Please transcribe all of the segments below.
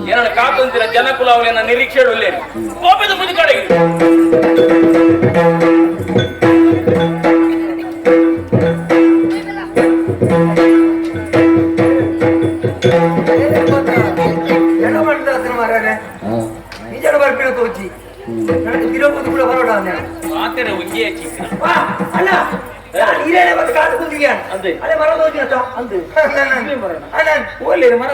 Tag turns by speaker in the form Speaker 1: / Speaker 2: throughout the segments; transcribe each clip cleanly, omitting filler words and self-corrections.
Speaker 1: ಏನನ್ನ ಕಾತೊಂದಿರ ಜನಕುಲ ಅವಲೇನ ನಿರೀಕ್ಷೆ ಉಲ್ಲೇರಿ ಕೋಪದ ಮುದಿ ಕಡೆಗೆ
Speaker 2: ನಿಜ ಬರ್ಪಿನ ತೋಚಿ ನನಗೆ ತಿರುಪತಿ ಕೂಡ ಬರೋಣ ಅಂದೆ.
Speaker 1: ಮಾತೆರೆ ಒಂಜೇ ಚಿಕ್ಕ
Speaker 2: ವಾ, ಅಣ್ಣ ನಾನು ಹಿರಿಯನೇ ಮತ್ತೆ ಕಾದು ಕೂತಿದ್ಯಾನ.
Speaker 1: ಅಂದೆ.
Speaker 2: ಅಲ್ಲೇ ಮರ ತೋಚಿನತ್ತ
Speaker 1: ಅಂದೆ.
Speaker 2: ಅಣ್ಣ
Speaker 1: ಓಲೇರು ಮರ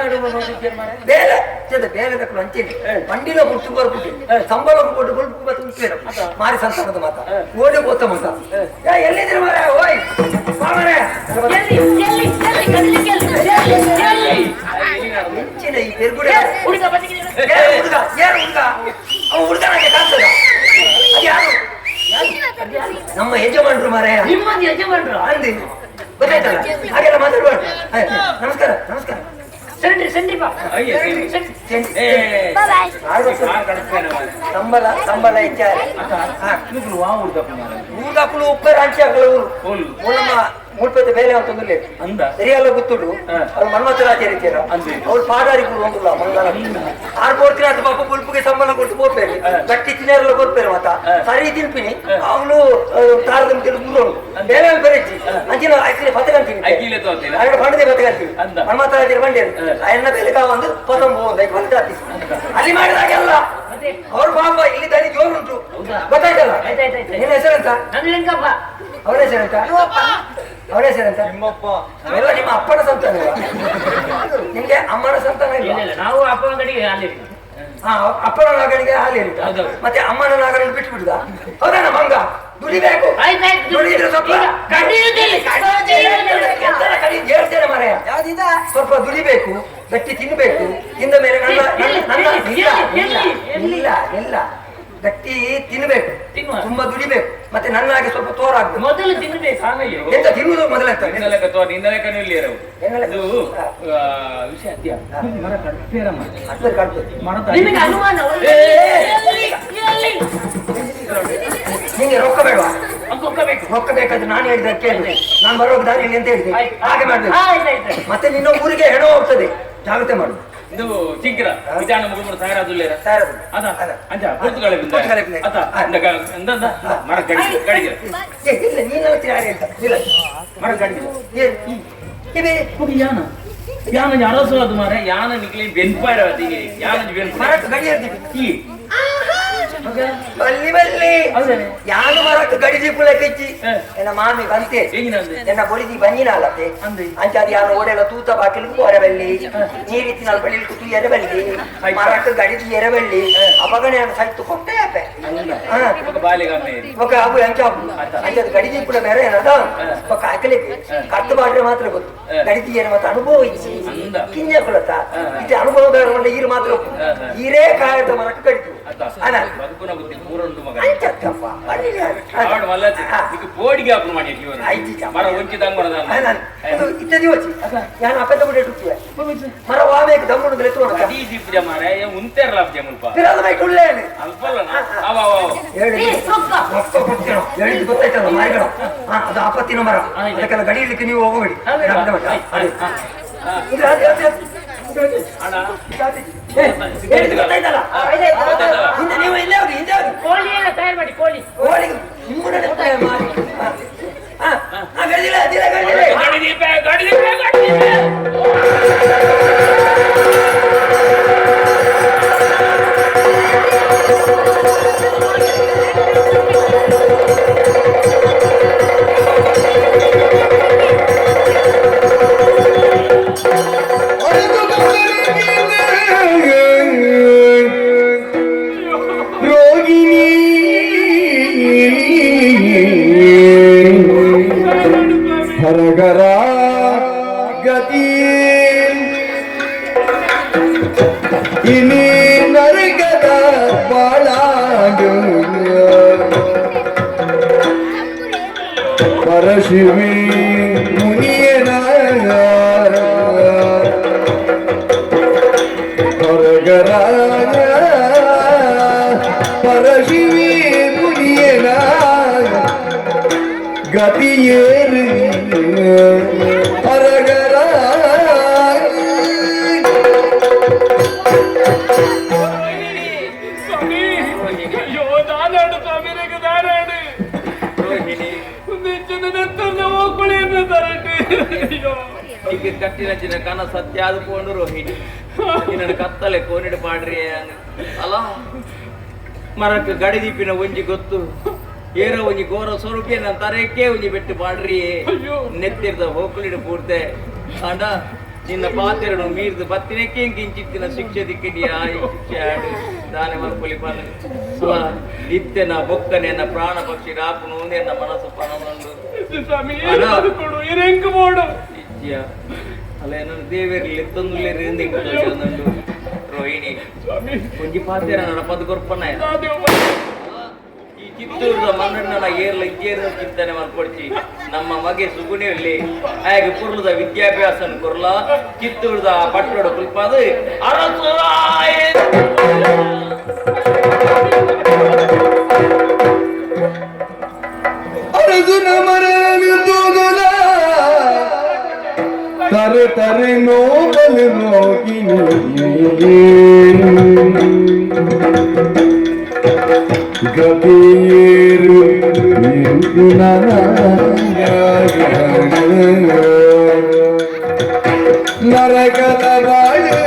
Speaker 2: ಬೇಲೆ ಚದ ಬೇಲೆ ತಕ್ಕಲು ಅಂಚೇನೆ ಮಂಡಿಲ ಪುಟ್ಟು ಬರ್ಪುಟ್ಟು ಸಂಬಳ ಕೊಟ್ಟು ಕೊಲ್ಪು ಮತ್ತೆ ಉಂಟು ಮಾರಿ ಸಂತಾನದ ಮಾತ ಓಡಿ ಹೋತ ಮಾತ ಏ, ಎಲ್ಲಿದ್ದೀರಿ ಮಾರ ಓಯ್ ಬಾ ಮಾರ್ರೆ.
Speaker 3: ಎಲ್ಲಿ ಎಲ್ಲಿ ಎಲ್ಲಿ ಕದಲಿಕ್ಕೆ ಎಲ್ಲಿ ಎಲ್ಲಿ
Speaker 2: ಹೆಂಚಿನ ಈ ಪೆರ್ಗುಡೆ
Speaker 3: ಹುಡುಗ ಬದುಕಿದ
Speaker 2: ಯಾರು ಹುಡುಗ ಯಾರು ಹುಡುಗ ಅವ ಹುಡುಗನಾಗೆ ಕಾಣ್ತದ ಅದು ಯಾರು ನಮ್ಮ ಯಜಮಾನರು ಮಾರಾಯ
Speaker 3: ನಿಮ್ಮದು ಯಜಮಾನ್ರು
Speaker 2: ಅಂದಿ ಗೊತ್ತಾಯ್ತಲ್ಲ ಹಾಗೆಲ್ಲ ಮಾತಾಡ್ಬಾರ್ದು ಆಯ್ತು. ನಮಸ್ಕಾರ ನಮಸ್ಕಾರ
Speaker 3: ಸೆಂಡ್ರಿ ಸೆಂಡ್ರಿ ಬಾ
Speaker 1: ಅಯ್ಯ
Speaker 3: ಸೆಂಡ್ರಿ.
Speaker 2: ಚೆಂಡಿ.
Speaker 1: ಏ
Speaker 2: ಆರು ವರ್ಷ ಸಂಬಳ ಸಂಬಳ ಹೆಚ್ಚಾರೆ ಊರ್ದಾಕುಲು ಉಪ್ಪೇರ ಅಂಚೆ ಆಗಲ್ಲ ಊರು
Speaker 1: ಓಲು.
Speaker 2: ಮೂಲಮ್ಮ ಮುಲ್ಪತೆ ಬೇಲೆ ಅಂತ ಒಂದಿಲ್ಲ
Speaker 1: ಅಂದ
Speaker 2: ಸರಿಯಲ್ಲ ಗೊತ್ತುಂಟು ಅವ್ರು ಮನ್ಮಥರಾಜ ರೀತಿಯಲ್ಲ
Speaker 1: ಅಂದೆ.
Speaker 2: ಅವ್ರು ಪಾದಾರಿ ಕೂಡ ಒಂದಿಲ್ಲ ಮಂಗಲ ಆರು ಬೋರ್ತಿನ ಆತ ಪಾಪ ಬುಲ್ಪುಗೆ ಸಂಬಳ ಕೊಟ್ಟು ಪೋಪೇರು ಗಟ್ಟಿ ತಿನ್ನೆಲ್ಲ ಕೊಡ್ಪೇರು ಮಾತ ಸರಿ ತಿನ್ಪಿನಿ ಅವನು ತಾರದ ಊರೋನು ಬೇರೆ ಬೆರೆಚ್ಚಿ ಅಂಚಿನ ಆಕ್ಚುಲಿ ಪತಕಂತೀನಿ
Speaker 1: ಅಕ್ಕಿಲೆ ತೋತಿಲ್ಲ.
Speaker 2: ಅక్కడ పండుದೆ ಬತಕಂತೀವಿ
Speaker 1: ಅಂದ.
Speaker 2: ಮನ್ಮಥರಾಜರ ಬಂಡಿ ಎನ್ನ ಬೇಲೆ ಒಂದು ಪತಂಬು ಒಂದು ಬಂದ ಅಲ್ಲಿ ಮಾಡಿದಾಗೆಲ್ಲ ಅವ್ರ ಪಾಪ ಇಲ್ಲಿ ದನಿ ಜೋರುಂಟು ಗೊತ್ತಾಯ್ತಲ್ಲ
Speaker 3: ಆಯ್ತಾಯ್ತಾಯ್ತು.
Speaker 2: ನಿನ್ನ ಹೆಸರೆಂತ
Speaker 3: ನನ್ನ ಲಿಂಗಪ್ಪ
Speaker 2: ಅವರ ಹೆಸರೆಂತ ಅವರ ಹೆಸರೆಂತ
Speaker 4: ನಿಮ್ಮಪ್ಪ
Speaker 2: ಅವೆಲ್ಲ ನಿಮ್ಮ ಅಪ್ಪನ ಸಂತಾನ ಅಲ್ವಾ? ನಿಮ್ಗೆ ಅಮ್ಮನ ಸಂತಾನ
Speaker 3: ಇಲ್ಲ
Speaker 2: ಇಲ್ಲ
Speaker 3: ಇಲ್ಲ ನಾವು ಅಪ್ಪನ ಕಡೆಗೆ ಅಲ್ಲಿ
Speaker 2: ಹಾ ಅಪ್ಪನ ನಾಗನಿಗೆ ಹಾಲು ಇರುತ್ತೆ
Speaker 1: ಹೌದೌದು.
Speaker 2: ಮತ್ತೆ ಅಮ್ಮನ ನಾಗನನ್ನು ಬಿಟ್ಟು ಬಿಡುದ ಹೌದಾ ಮಂಗ ದುಡಿಬೇಕು
Speaker 3: ಆಯ್ತಾಯ್ತು
Speaker 2: ದುಡಿದ್ರೆ ಸ್ವಲ್ಪ
Speaker 3: ಈಗ ಕಡಿಯುವುದಿಲ್ಲ, ಕಡಿಯುವುದಿಲ್ಲ.
Speaker 2: ಎಂತೆಲ್ಲ ಕಡಿ ಹೇಳ್ತೇನೆ ಮಾರಾಯ ಸ್ವಲ್ಪ ದುಡಿಬೇಕು ಗಟ್ಟಿ ತಿನ್ನಬೇಕು ತಿಂದ ಮೇಲೆ ನನ್ನ ನನ್ನ- ನನ್ನ ಇಲ್ಲ ಇಲ್ಲ ಇಲ್ಲ ಇಲ್ಲ ಗಟ್ಟಿ ತಿನ್ನಬೇಕು
Speaker 1: ತಿನ್ನುವ.
Speaker 2: ತುಂಬಾ ದುಡಿಬೇಕು ಮತ್ತೆ ನನ್ನ ಹಾಗೆ ಸ್ವಲ್ಪ ತೋರಾಗ್ಬೇಕು
Speaker 3: ಮೊದಲು ತಿನ್ನಬೇಕು
Speaker 1: ಆಮೇಲೆ
Speaker 2: ಎಂತ ತಿನ್ನುವುದು ಮೊದಲೆಂತ
Speaker 1: ನಿನ್ನ ಲೆಕ್ಕ ತೋ ನಿನ್ನ ಲೆಕ್ಕನೂ ಇಲ್ಲಿ ಇರವು
Speaker 2: ಎನ್ನ ಲೆಕ್ಕ?
Speaker 1: ಅದು ಆ, ವಿಷಯ ಅತ್ಯ ಮರ ಕಡ್ಪೇರಮ್ಮ
Speaker 2: ಅಟ್ಲಲ್ಲಿ ಕಾಣ್ತದೆ.
Speaker 1: ಮರದ
Speaker 3: ನಿಮಗೆ ಅನುಮಾನ
Speaker 1: ಏ,
Speaker 3: ಎಲ್ಲಿ ಎಲ್ಲಿ
Speaker 2: ನಿಂಗೆ ರೊಕ್ಕ ಬೇಡವಾ
Speaker 3: ಬೇಕು
Speaker 2: ರೊಕ್ಕ ಬೇಕಾದ್ರೆ ನಾನು ಹೇಳಿದ ಕೇಳಿ ನಾನು ಬರುವಾಗ ದಾರಿಯಲ್ಲಿ ಅಂತ ಹೇಳಿದೆ ಹಾಗೆ ಮಾಡ್ಬೇಕು
Speaker 3: ಆಯ್ತಾಯ್ತು
Speaker 2: ಮತ್ತೆ ನಿನ್ನ ಊರಿಗೆ ಹೆಣ ಹೋಗ್ತದೆ ಜಾಗ್ರತೆ ಮಾಡು
Speaker 1: ಇದು ಚಿಂಕಿರ ವಿಚಾರಣೆ ಮುಗಿದ ಸಾವಿರ
Speaker 2: ತಯಾರಾಗು.
Speaker 1: ಅದ
Speaker 2: ಅದ.
Speaker 1: ಅಂಚ ಪುರ್ತುಗಳ ಬಿಂದ
Speaker 2: ಪುರ್ತುಗಳ ಬಿಂದ.
Speaker 1: ಅತ ಇಂದ ಇಂದ ಇಂದ ಮರ ಗಡಿಗೆ ಗಡಿಗೆ
Speaker 2: ಏ, ಇಲ್ಲ ನೀನು ಹೇಳ್ತೀಯ ಯಾರು ಹೇಳ್ತಾರೆ ಇಲ್ಲ
Speaker 1: ಮರ ಗಡಿಗೆ
Speaker 2: ಏ, ಇವೆ
Speaker 1: ಕುಡಿ ಯಾನ ಯಾನ ಅರಸು ಅದು ಮಾರೆ ಯಾನ ನಿಕ್ಲಿ ಬೆನ್ಪಾರ ಯಾನ ಬೆನ್ಪಾರ
Speaker 2: ಮರಕ್ಕೆ ಗಡಿ ಇರ್ತೀವಿ
Speaker 1: ಈ
Speaker 2: ಬಲ್ಲಿ ಬಲ್ಲಿ
Speaker 1: ಹೌದೇನೆ?
Speaker 2: ಯಾನು ಮರಕ್ಕೆ ಗಡಿ ದೀಪುಲ ಕೆಚ್ಚಿ
Speaker 1: ಹೇ.
Speaker 2: ಎನ್ನ ಮಾಮಿ ಬಂತೆ
Speaker 1: ಎಂಗಿನ ಅಂದೆ?
Speaker 2: ಎನ್ನ ಬೊಡಿದಿ ಬಂಜಿನಾಲತ್ತೆ
Speaker 1: ಅಂದೆ.
Speaker 2: ಅಂಚಾದಿ ಯಾನು ಓಡೆಲ್ಲ ತೂತ ಬಾಕಿಲ್ಕು ಹೊರ ಬಲ್ಲಿ ನೀರಿತ್ತಿನ ಬಳ್ಳಿಲ್ಕು ತೂಯರೆ ಬಲ್ಲಿ
Speaker 1: ಆಯ್ತು.
Speaker 2: ಮರಕ್ಕೆ ಗಡಿ ತೀಯರೆ ಬಲ್ಲಿ ಅಪಗಣೆ ಸೈತು ಕೊಟ್ಟೆ ಅಪ್ಪೆ ಹಾ.
Speaker 1: ఒక ಬಾಲಿಗಮ್ಮೆ
Speaker 2: ఒక ಅವು ಎಂಚ ಅಂಚದ ಗಡಿ ದೀಪುಲ ಬೇರೆ ಏನದ ఒక ಆಕಲಿಗೆ ಕಟ್ಟು ಬಾಡ್ರೆ ಮಾತ್ರ ಗೊತ್ತು ಗಡಿ ತೀಯರೆ ಮಾತ್ರ ಅನುಭವ ಇಚ್ಚಿ
Speaker 1: ಅಂದ.
Speaker 2: ಕಿಂಜ ಕುಲತ ಇದು ಅನುಭವ ಬೇರೆ ಉಂಡ ಈರು ಮಾತ್ರ ಉಪ್ಪು.
Speaker 1: ಹಾ, ಹಾ.
Speaker 2: ಈರೇ ಕಾಯದ ಮರಕ್ಕೆ ಕಡಿತು
Speaker 1: ಅತ್ತ
Speaker 2: ಅಲ್ಲ
Speaker 1: ಬದುಕುನ ಬುದ್ಧಿ ಮೂರುಂಟು ಮಗ
Speaker 2: ಅಂಚತ್ತಪ್ಪ ಬನ್ನಿ
Speaker 1: ಆವಡ್ ಮಲ್ಲತ್ತಿ ನಿಕ್ ಪೋಡಿಗೆ ಆಪುನ ಮಾಡಿ
Speaker 2: ಆಯ್ತು.
Speaker 1: ಮರ ಒಂಚಿ ದಂಗೊಣದ
Speaker 2: ಇತ್ಯದಿ ವಚ್ಚಿ ಯಾನ್ ಅಪ್ಪದ ಬಿಡೆ ಟುತ್ತುವೆ ಮರ ವಾಮೇಕ್ ದಮ್ಮುಡು ಎತ್ತು
Speaker 1: ಅಡಿ ದೀಪಜ ಮಾರೆ ಉಂತೇರ್ಲ ಮುಲ್ಪ
Speaker 2: ಪಿರಾದ ಬೈಕ್ ಉಳ್ಳೇನೆ
Speaker 1: ಅಲ್ಪಲ್ಲ ಅವ ಅವ
Speaker 2: ಹೇಳಿದ್ದು
Speaker 3: ಏ, ರೊಕ್ಕ.
Speaker 2: ರೊಕ್ಕ ಕೊಡ್ತೇನೋ ಹೇಳಿದ್ದು ಗೊತ್ತಾಯ್ತಲ್ಲ ಮಾರಿಗಳು ಹಾ ಅದು ಆಪತ್ತಿನ ಮರ ಅದಕ್ಕೆಲ್ಲ ಗಡಿಲಿಕ್ಕೆ ನೀವು ಹೋಗಬೇಡಿ
Speaker 1: ಹೌದಾ?
Speaker 2: ಅದೇ, ಅದೇ. ಇದು ಅದೇ, ಅದೇ, ಅದೇ.
Speaker 1: ಅಣ್ಣ
Speaker 2: ಏ, ಹೇಳಿದ್ದು ಗೊತ್ತಾಯ್ತಲ್ಲ
Speaker 1: ಗೊತ್ತಾಯ್ತಲ್ಲ?
Speaker 2: ಹಿಂದೆ ನೀವು ಹಿಂದೆ ಹೋಗಿ ಹಿಂದೆ ಹೋಗಿ
Speaker 3: ಕೋಳಿ ಎಲ್ಲ ತಯಾರು ಮಾಡಿ ಕೋಳಿ
Speaker 2: ಕೋಳಿಗೆ ನಿಮ್ಮನ್ನೇ ಮಾರಿ ಹಾ ಹಾ ಹಾ, ಗಡಿದಿಲ್ಲ ಅದಿಲ್ಲ ಗಡಿದಿಲ್ಲ
Speaker 1: ಗಾಡಿ ದೀಪ ಗಾಡಿ ದೀಪ ಗಾಡಿ ದೀಪ
Speaker 4: ರೋಗಿಣಿ ಹರಗರ ಗತಿ ಇನಿ ನರಗದ ಬಾಳಾಂಡು ಪರಶಿವಿ ಮುನಿಯನ ಹೊರಗರ ಪರಶಿವಿ ಮುನಿಯನ ಗತಿಯೇರು ಹರಗರ.
Speaker 1: ಈಗ ಕಟ್ಟಿನ ಚಿನ್ನ ಕನ ಸತ್ಯ ಅದು ಪೋಂಡು ರೋಹಿಣಿ ನಿನ್ನ ಕತ್ತಲೆ ಕೋನಿಡು ಪಾಡ್ರಿ ಅಲ್ಲ ಮರಕ್ಕೆ ಗಡಿದೀಪಿನ ಒಂಜಿ ಗೊತ್ತು ಏರ ಒಂಜಿ ಗೋರ ಸ್ವರೂಪಿ ನನ್ನ ತರಕ್ಕೆ ಒಂಜಿ ಬೆಟ್ಟು ಪಾಡ್ರಿ ನೆತ್ತಿರ್ದ ಹೋಕುಲಿಡು ಪೂರ್ತೆ ಅಂಡ ನಿನ್ನ ಪಾತೆರಡು ಮೀರ್ದು ಬತ್ತಿನಕ್ಕೆ ಕಿಂಚಿತ್ತಿನ ಶಿಕ್ಷೆ ದಿಕ್ಕಿಡಿಯ ಶಿಕ್ಷೆ ಆಡು ದಾನೆ ಮಲ್ಪೊಲಿ ಪಾನು ನಿತ್ಯನ ಬೊಕ್ಕನೆನ್ನ ಪ್ರಾಣ ಪಕ್ಷಿ ರಾಪುನು ಎನ್ನ ಮನಸ್ಸು ಪಣದೊಂಡು ಇಚ್ಛೆಯ ಅಲ್ಲ ಏನೋ ದೇವೇರ್ಲಿ ಎತ್ತೊಂದುಲ್ಲೇರಿ ರೋಹಿಣಿ ಒಂಜಿ ಪಾತೆರ ನಡಪದು ಕೊರ್ಪನ ಈ ಕಿತ್ತೂರದ ಮನ್ನಣ್ಣನ ಏರ್ಲ ಇಜ್ಜೇರ್ನ ಚಿಂತನೆ ಮಲ್ಪೊಡ್ಚಿ ನಮ್ಮ ಮಗೆ ಸುಗುಣಿಯಲ್ಲಿ ಹಾಗೆ ಪುರ್ಲದ ವಿದ್ಯಾಭ್ಯಾಸನ ಕೊರ್ಲ ಕಿತ್ತೂರದ ಪಟ್ಟೋಡ ಕುಲ್ಪಾದ ಅರಸುರಾಯ
Speaker 4: ಅರಸುನ ಮರಳಿದುದುಲ ತರೆ ತರೆ ನೋಬಲ್ ರೋಗಿಣಿ ಗತಿಯೇರು ನರಕದ ಬಾಳು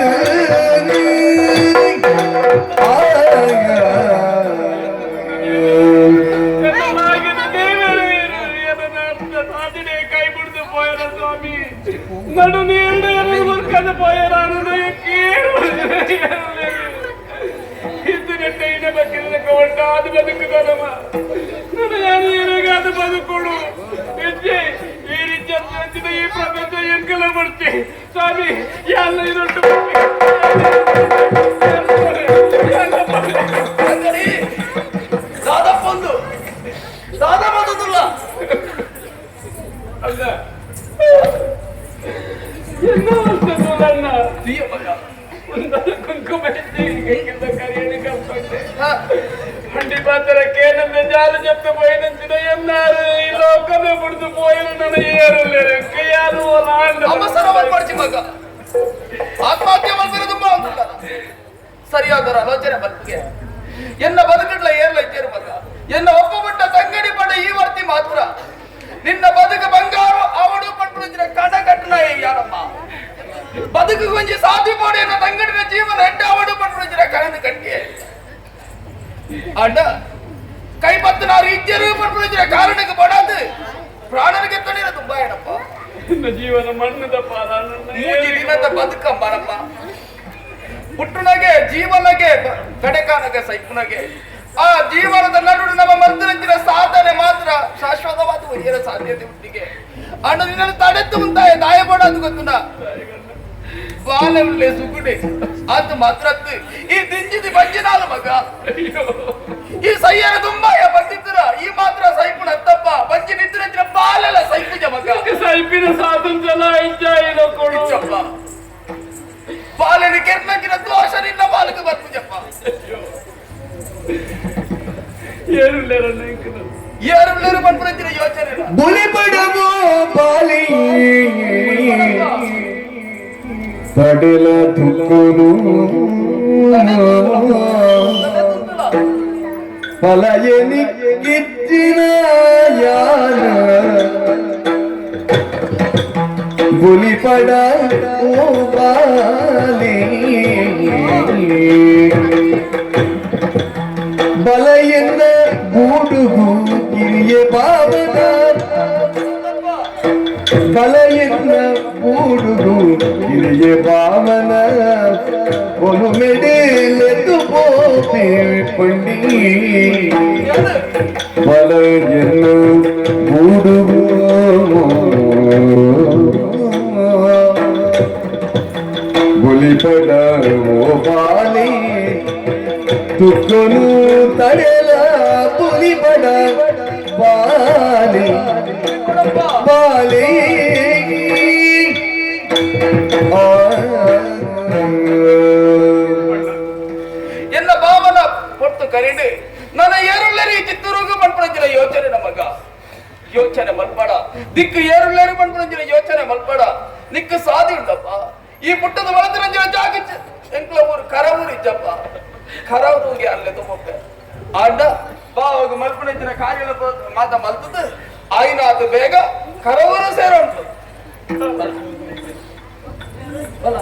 Speaker 5: ಸ್ವಾಮಿ ಎಲ್ಲ ಇದೊಟ್ಟು
Speaker 2: ದಾದಪ್ಪೊಂದು ದಾದ ಬಂದದಲ್ಲ
Speaker 5: ಅಲ್ಲ ಎನ್ನ ಕುಂಕುಮ ಕರಿಯಣಿ ಹಂಡಿ ಪಾತ್ರಕ್ಕೆ ನನ್ನ ಜಾಲ ಜಪ್ತ ಪೋಯಿನಂಚಿನ ಎನ್ನಾರು ಈ ಲೋಕದ ಬಿಡ್ದು ಪೋಯಿನ ನನ್ನ ಏರಲ್ಲೇರು ಕೈಯಾರು
Speaker 6: ಅವಸರ ಮಲ್ಪಡ್ಚಿ ಮಗ ಆತ್ಮಹತ್ಯೆ ಮಲ್ಪರೆ ತುಂಬಾ ಅಂತಿಲ್ಲ ಸರಿಯಾದರ ಆಲೋಚನೆ ಮಲ್ಪಿಗೆ ಎನ್ನ ಬದುಕಡ್ಲ ಏರ್ಲ ಇದ್ದೇರು ಮಗ ಎನ್ನ ಒಪ್ಪಬಿಟ್ಟ ತಂಗಡಿ ಪಡ ಈ ವರ್ತಿ ಮಾತ್ರ ನಿನ್ನ ಬದುಕು ಬಂಗಾರು ಅವಡು ಪಟ್ಟು ಕಡ ಕಟ್ಟನ ಯಾರಮ್ಮ ಬದುಕು ಕೊಂಚ ಸಾಧಿ ಪೋಡಿ ಎನ್ನ ತಂಗಡಿನ ಜೀವನ ಹೆಡ್ಡ ಅವಡು ಪಟ್ಟು ಕಣದ ಕಟ್ಟಿಗೆ ಅಡ್ಡ ಕೈ ಪತ್ತು ಇಜ್ಜರು ಪಟ್ಟು ಕಾರಣಕ್ಕೆ ಬಡದು ಪ್ರಾಣನಿಗೆ ತೊಡಿರ ತುಂಬಾ ಏನಪ್ಪ
Speaker 5: ಜೀವನ ಮಣ್ಣದಪ್ಪ
Speaker 6: ಮೂಜಿ ದಿನದ ಬದುಕಂಬರಪ್ಪ ಹುಟ್ಟುನಗೆ ಜೀವನಗೆ ಕಡೆಕಾನಗೆ ಸೈಪುನಗೆ ಆ ಜೀವನದ ನಡುವೆ ನಮ್ಮ ಮರ್ದಿರಂಚಿನ ಸಾಧನೆ ಮಾತ್ರ ಶಾಶ್ವತವಾದ ಒಯ್ಯರ ಸಾಧ್ಯತೆ ಹುಟ್ಟಿಗೆ ಅಣ್ಣ ನಿನ್ನನ್ನು ತಡೆತು ಮುಂತಾಯ ದಾಯಬೇಡ ಅದು ಗೊತ್ತುನ ಬಾಲವಿಲ್ಲೆ ಸುಗುಡೆ ಅದು ಮಾತ್ರ ಈ ದಿಂಜಿದಿ ಬಂಜಿನಾಲ ಮಗ ಈ ಸೈಯರ ತುಂಬಾಯ ಬಂದಿದ್ರ ಈ ಮಾತ್ರ ಸೈಪುಣ ತಪ್ಪ ಬಂಜಿ ನಿದ್ರಂಚಿನ ಬಾಲೆಲ್ಲ ಸೈಪುಜ ಮಗ
Speaker 5: ಸೈಪಿನ ಸ್ವಾತಂತ್ರ್ಯ ಇಚ್ಛಾ ಕೊಡು
Speaker 6: ಬಾಲನ ಕೆರ್ನಂಚಿನ ದೋಷ ನಿನ್ನ ಬಾಲಕ ಬರ್ಪುಜಪ್ಪ ಏರುಳ್ಳೇರು ಪನ್ಪುನಂಚಿನ ಯೋಚನೆ
Speaker 4: ಬುಲಿಪಡವೋ ಬಾಲಿ ತಡೆಲ ತುಕ್ಕುನು ಫಲಯನಿ ಕಿಚ್ಚಿನ ಯಾನ ಬುಲಿಪಡ ಓ ಬಾಲಿ ಬಲಯನ್ನ ಗೂಡುಗು ಕಿರಿಯ ಬಾವನ ಬಲಯನ್ನ ಗೂಡುಗು ಕಿರಿಯ ಬಾವನ ಒಲುಮೆಡೆಲೆದು ಪೋಪೆ ಪಂಡಿ ಬಲಯನ್ನ ಗೂಡುಗು ಬುಲಿಪಡ ಓ ಬಾಲಿ ತುಕ್ಕನು ತಡೆಲ ಬುಲಿಪಡ ಬಾಲಿ ಬಾಲಿ
Speaker 6: ಎನ್ನ ಬಾವನ ಪೊಟ್ಟು ಕರೀಡು ನನ್ನ ಏರುಳ್ಳರಿ ಚಿತ್ತೂರುಗು ಮನ್ಪುನಂಚಿನ ಯೋಚನೆ ನಮಗ ಯೋಚನೆ ಮಲ್ಪಡ ದಿಕ್ಕು ಏರುಳ್ಳೇರು ಮನ್ಪುನಂಚಿನ ಯೋಚನೆ ಮಲ್ಪಡ ನಿಕ್ಕು ಸಾಧಿ ಉಂಡಪ್ಪ ಈ ಪುಟ್ಟದ ಒಳದಿರಂಜಿನ ಜಾಗ ಎಂಕ್ಲ ಊರು ಕರವೂರು ಇಜ್ಜಪ್ಪ ಕರವೂರಿಗೆ ಅಲ್ಲೇ ತುಂಬಪ್ಪೆ ಅಡ್ಡ ಬಾವಾಗ ಮಲ್ಪುನಂಚಿನ ಕಾರ್ಯ ಮಾತ ಮಲ್ತದ ಆಯ್ನಾತು ಬೇಗ ಕರವರು ಸೇರುಂಟು. ಬಲ.